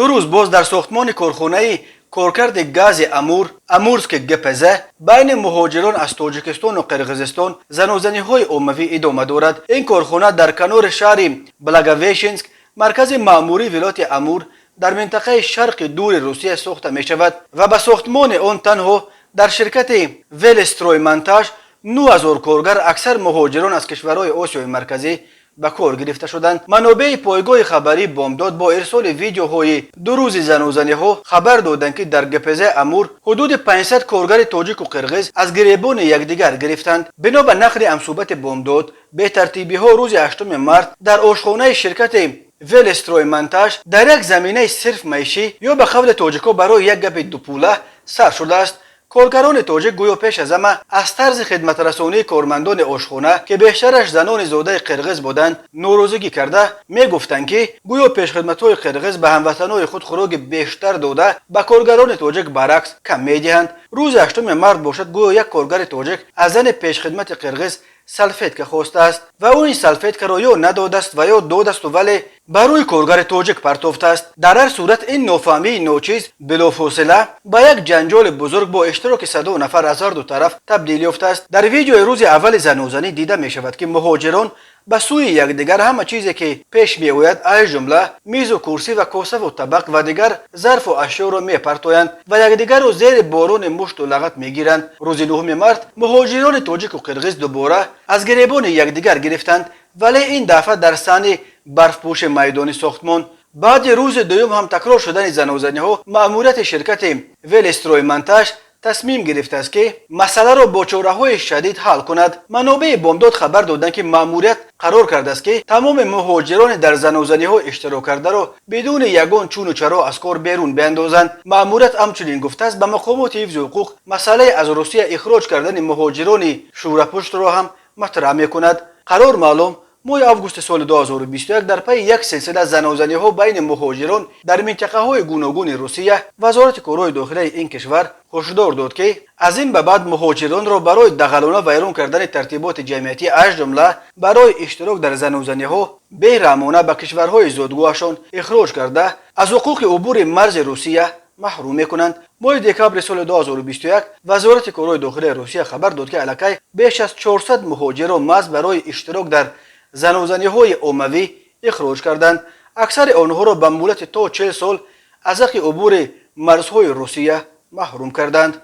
2 рӯз боз дар сохтмони корхонаи коркарди гази Амур, Амурский ГПЗ, байни муҳоҷирон аз Тоҷикистону Қирғизистон занозаниҳои оммавӣ идома дорад. Ин корхона дар канори шаҳри Благовещенск, маркази маъмурии вилояти Амур, дар минтақаи Шарқи Дури Русия сохта мешавад ва ба сохтмони он танҳо дар ширкати Велстроймонтаж 9000 коргар, аксар муҳоҷирон аз кишварҳои Осиёи Марказӣ, ба кор гирифта шуданд. Манобеи пойгоҳи хабарии Бомдод бо ирсоли видеоҳои 2 рӯзи занозаниҳо хабар доданд, ки дар ГПЗ Амур ҳудуди 500 коргари тоҷику қирғиз аз гиребони якдигар гирифтанд. Бино ба нақли ҳамсӯҳбати Бомдод, бетартибиҳо рӯзи 8 март дар ошхонаи ширкати Велстроймонтаж дар як заминаи сирф маишӣ ё ба қавли тоҷикҳо барои як гапи дупула сар шудааст. Коргарони тоҷик гӯё пеш аз ҳама аз тарзи хидматрасонии кормандони ошхона, ки бештараш занони зодаи қирғиз буданд, норозигӣ карда мегуфтанд, ки гӯё пешхидматҳои қирғиз ба ҳамватанои худ хӯроки бештар дода, ба коргарони тоҷик баръакс кам медиҳанд. Рӯзи 8 март бошад, гӯё як коргари тоҷик аз зани пешхидмати қирғиз салфетка хостааст ва ӯ ин салфеткаро ё надодааст ва ё додасту, вале ба рӯи коргари тоҷик партофтааст. Дар ҳар сурат, ин нофаҳмии ночиз билофосила ба як ҷанҷоли бузург бо иштироки садо нафар аз ҳарду тараф табдил ёфтааст. Дар видеои рӯзи аввали занозанӣ дида мешавад, ки муҳоҷирон ба сӯи якдигар ҳама чизе, ки пеш меояд, аз ҷумла мизу курсӣ ва косаву табақ ва дигар зарфу ашёро мепартоянд ва якдигарро зери борони мушту лағат мегиранд. Рӯзи 9 март муҳоҷирони тоҷику қирғиз дубора аз гиребони якдигар гирифтанд, вале ин дафъа дар саҳни барфпӯши майдони сохтмон. Баъди рӯзи дуюм ҳам такрор шудани занозаниҳо, маъмурияти ширкати Велстроймонтаж тасмим гирифтааст, ки масъаларо бо чораҳои шадид ҳал кунад. Манобеи Бомдод хабар доданд, ки маъмурият қарор кардааст, ки тамоми муҳоҷирони дар занозаниҳо иштирок кардаро бидуни ягон чуну чаро аз кор берун биандозанд. Маъмурият ҳамчунин гуфтааст, ба мақомоти ҳифзи ҳуқуқ масъалаи аз Русия ихроҷ кардани муҳоҷирони шӯрапуштро ҳам матраҳ мекунад. Қарор маълум, моҳи августи соли 2021 дар пайи як силсила занозаниҳо байни муҳоҷирон дар минтақаҳои гуногуни Русия Вазорати корҳои дохилаи ин кишвар ҳушдор дод, ки аз ин ба баъд муҳоҷиронро барои дағалона вайрон кардани тартиботи ҷамъиятӣ, аз ҷумла барои иштирок дар занозаниҳо, бераҳмона ба кишварҳои зодгоҳашон ихроҷ карда, аз ҳуқуқи убури марзи Русия маҳрум мекунанд. Моҳи декабри соли 2021 Вазорати корҳои дохилаи Русия хабар дод, ки аллакай беш аз 400 муҳоҷирро маҳз барои иштирок дар занозаниҳои оммавӣ ихроҷ карданд. Аксари онҳоро ба муҳлати то 40 сол аз ҳаққи убури марзҳои Русия маҳрум карданд.